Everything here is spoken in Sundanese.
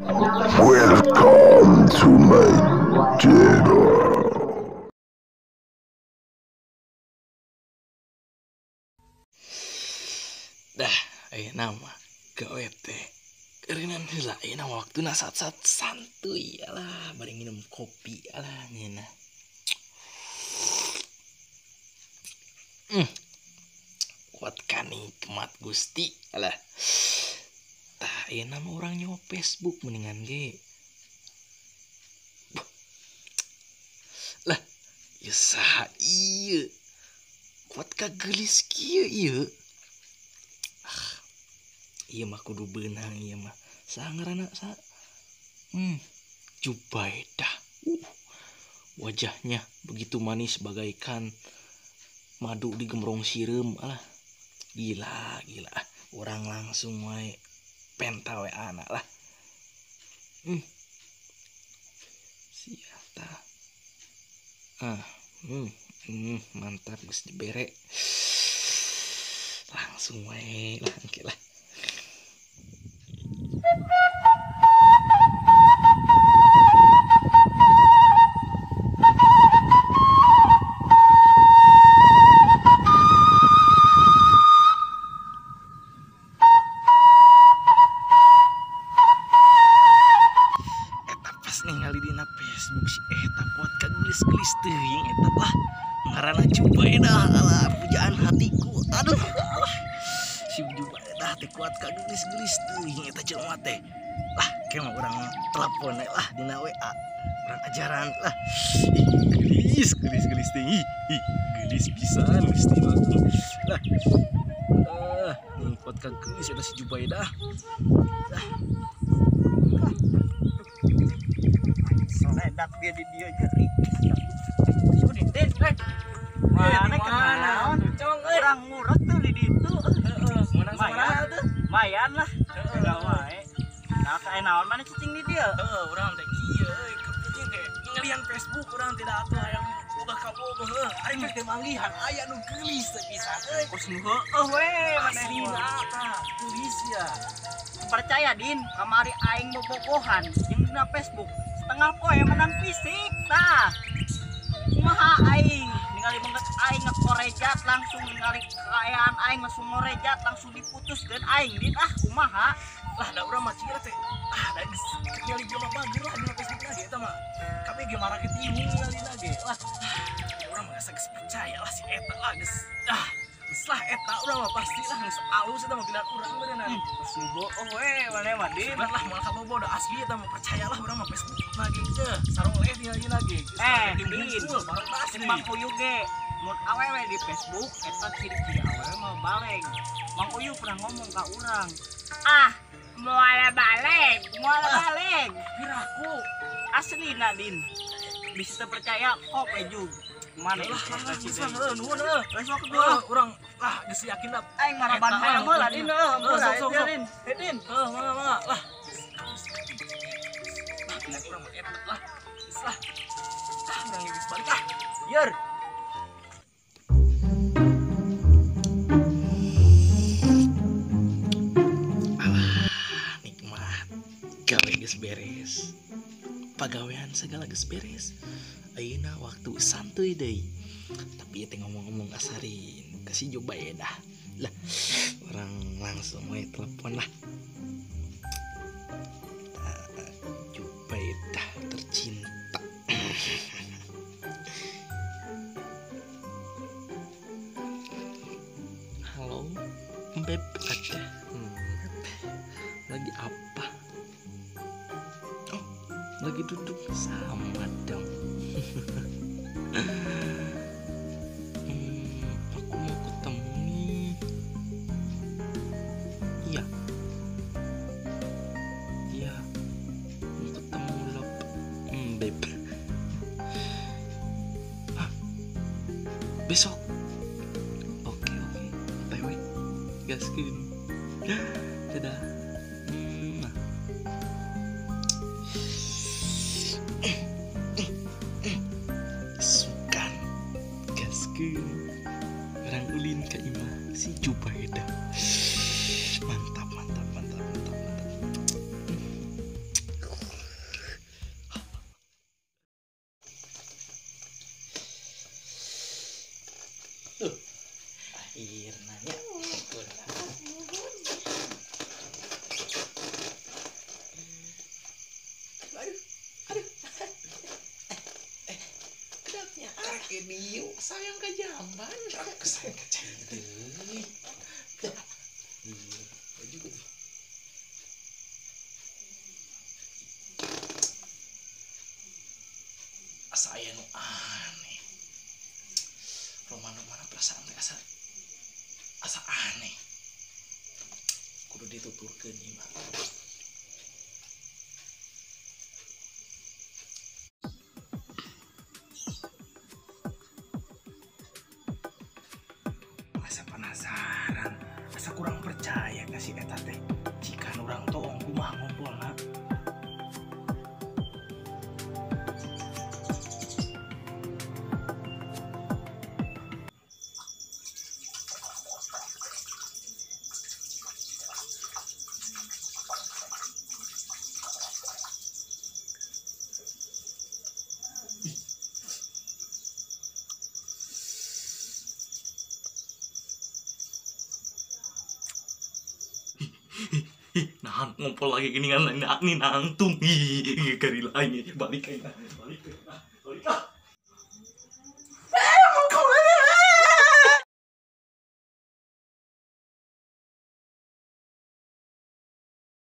Welcome to my channel. Dah, ayeuna mah gawe teh keureunnan heula, ayeuna waktuna saat-saat santuy alah, bari nginum kopi alah nyeuna. Kuat kanikmat Gusti alah. Tah ayeuna mah urang nyawa Facebook mendingan ge. Lah, ieu saha ieu? Kuat kageulis kieu ieu. Ieu mah kudu beunang ieu mah. Saha ngaranna saha? Jubaidah. Wajahnya begitu manis bagaikan madu di gemrong sireum alah. Gila, gila. Urang langsung wae penta we anak lah. Siapa? Mantap geus dibere. Langsung wae lah engke lah. Ningali dina Facebook si eta kuat kagelis-gelis teuing eta lah ngaranna Jubaidah alah pujaan hatiku, aduh alah si Jubaidah teh kuat kagelis-gelis teuing eta jelema teh lah ke mah urang telepon lah dina WA urang ajaran lah. Ih gelis gelis gelis teuing, ih gelis pisan Gusti mah lah. Nih kuat kagelis eta si Jubaidah lah. Soledak dia di dia jeri. Sudin din, mana kenaon? Urang ngurut tuh di ditu. Heeh, menang sabaraha tuh? Lumayan lah. Heeh, wae. Nah, kae naon mana cicing di dia? Heeh, urang teh kieu euy, cicing teh ngalian Facebook urang teh da atuh hayang boga kabogoh heuh. Aing teh manggihan aya nu geulis teh pisan euy. Kos nu heueuh we aslina tah, geulis ya. Percaya din, kamari aing bobogohan jeung dina Facebook. Setengah poe menang fisik tah. Kumaha aing ningali banget aing ngekorejat langsung ningali kaayaan aing langsung ngorejat langsung diputuskeun aing din ah kumaha lah da urang mah cira teh ah da geus ningali jelema bager lah dina Facebook lagi eta mah kabeh ge marake tiung ningali lagi lah. Urang mah geus percaya lah si eta lah geus ah geus lah eta urang mah pasti lah geus alus eta mah pilihan urang beuneunan. Geus nu bohong we maneh mah din lah moal kabobo da asli eta mah percayalah urang mah Facebook lagi teh sarong leh ningali lagi. Din Mang Uyu ge mun awewe di Facebook eta ciri-ciri awewe mau baleng. Mang Uyu pernah ngomong ka urang, ah moal baleng, moal baleng. Piraku aslina din. Bisa percaya kok ejug. Mana lah lah nuhun heuh. Besok kedua urang lah geus yakin lah. Aing maraban hayang heula din heuh. Sok sok. Din. Din. Heuh mangga mangga lah. Lah urang mah eta lah. Geus lah. Ah urang geus balik ah. Yer. Alah, nikmat. Gawe geus beres. Pagawean segala geus beres. Ayeuna waktu santuy deui. Tapi teh ngomong-ngomong asarin ka si Jubaidah. Lah, orang langsung we telepon lah. Jubaidah tercinta. Halo, Beb, ada. Lagi apa? Oh, lagi duduk sama dong. Aku mau ketemu nih. Iya. Iya. Mau ketemu lo, Beb. Hah? Besok. Oke, oke. TW. Gaskeun. Dadah. Nah. Sukan gaskeun. Urang ulin ka imah si Jubaidah. Mantap, mantap, mantap, mantap, mantap. video sayang ka jamban. Sayang ka jamban. Iya, juga tuh. Asa aya nu aneh. Romana-romana perasaan teh asa aneh. Kudu dituturkeun ieu mah. Asa penasaran, asa kurang percaya ka si eta teh. Jika urang toong kumaha ngompolna. Nah, ngompol lagi gini kan ini nangtung. Ih, gari lain balik aja. Balik.